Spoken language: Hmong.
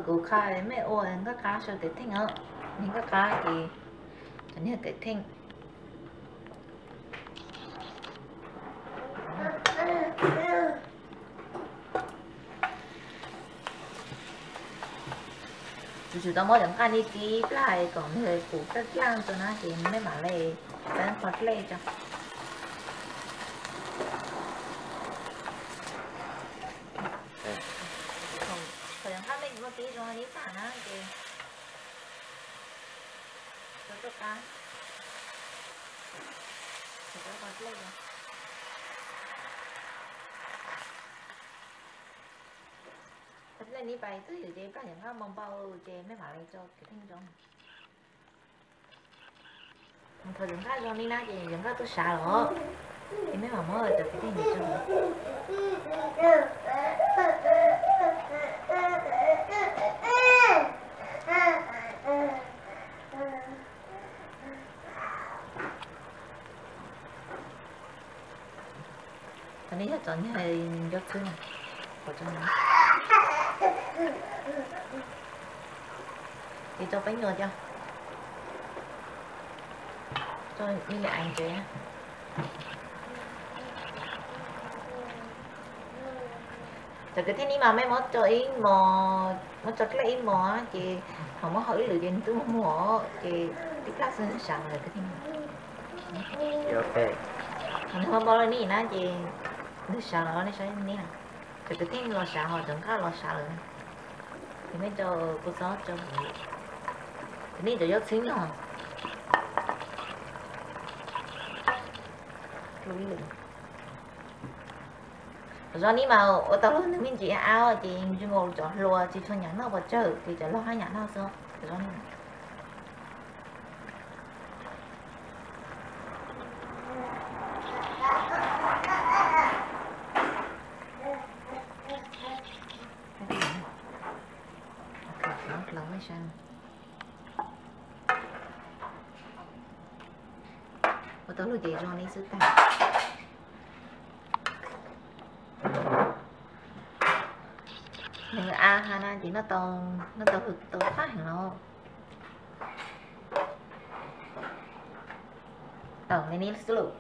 Kuv qha mej ua nkaj qab saum tes theej os, nkaj qab ces cov niag tes theej. Kuv tsuas tau muab cov nqaj ni tib plag kom nws puv dlaj dlaj rau na ces mej mam li txawb qhov dlej tso. Thaum cov nqaj dlej kuv muab tib zoo li tag na ces txawb qhov dlej. Qhov dlej ni pais twb yog ces plag cov nqaj mus npau ces mej mam li tso kwv theej rau. Thaum cov nqaj zoo li na ces cov nqaj tuaj sav los, ces mej mam muab cov kwv theej ntawd tso. Cov ni yog cov niag yob txhwb na, ces tso peb nyuag cov, tso ib li ais ntsev. Cov kwv theej ni mas mej muab tso ib hmos, muab tso dlej ib hmos ces thaum muab hau ib lwm ces nws twb muag muag ces tib plag xwb nws sav lawm kwv theej. Thaum nws ho npau li ni na ces nws sav lawm, nej saib ni na. Cov kwv theej los sav ho cov nqaj los sav lawm. Ces mej tso kua txob tso, cov ni cov yob txhwb nyog. Los zog ni mas ua tau luag nws me ntsis av ces ntsej muag cov hluas tsis tshua nyiam noj pos tsawg ces cov laus haj nyiam noj xwb. Los zog ni ua tau luag ces zoo li xwb tag. Nws av ha na ces noj tau, noj tau hwm tau fab heev los. Tawm li ni xwb lauj.